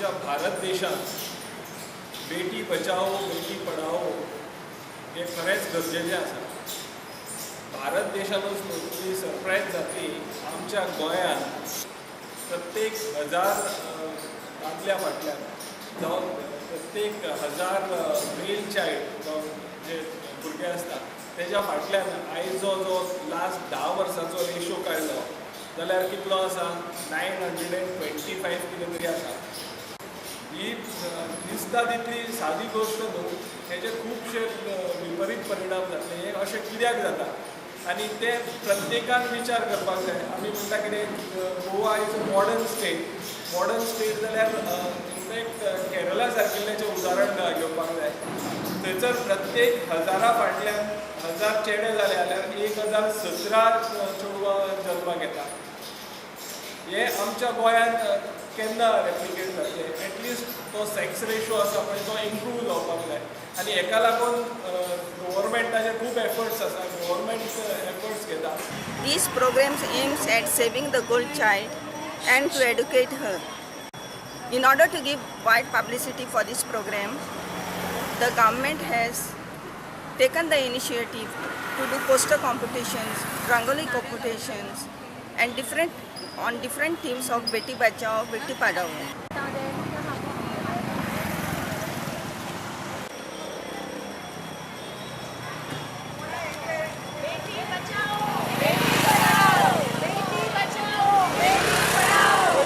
आमच्या भारत देशांत बेटी बचाओ बेटी पढाओ हें खरेंच गरजेचें आसा. भारत देशानूच न्हू, तुमी सरप्रायज जातली, आमच्या गोंयांत प्रत्येक 1000 दादल्या फाटल्यान जावं प्रत्येक 1000 मेल चायल्ड जावं जे भुरगे आसता तेज्या फाटल्यान आयजो जो लास्ट 10 वर्सांचो रेशो काडलो जाल्यार कितलो आसा, 925 कितें तरी आसा. ही दिसता तितली सादी गोश्ट न्हू, हेजे खुबशे विपरीत परिणाम जातले. हें अशें कित्याक जाता आनी ते प्रत्येकान विचार करपाक जाय. आमी म्हणटा कितें, Goa is a modern state. Modern state जाल्यार इनफॅक्ट केरला सारकिल्ल्याचें उदाहरण घेवपाक जाय. थंयसर प्रत्येक 1000 फाटल्यान 1000 चेडे जाले जाल्यार 1017 चेडवां जल्माक येता. हे आमच्या गोंयांत केन्ना रेप्लिकेट जातलें? एटलिस्ट तो सेक्स रेशो आसा पळय तो इम्प्रूव जावपाक जाय आनी हेका लागून गव्हर्मेंटाचे खूब एफर्ट्स आसा, गव्हर्मेंट एफर्ट्स घेता. These programs aims at saving the girl child and to educate her. In order to give wide publicity for this program, the government has taken the initiative to do poster competitions, rangoli competitions, and different on different themes of Beti Bachao, Beti Padhao. Beti Bachao Beti Padhao, Beti Bachao Beti Padhao.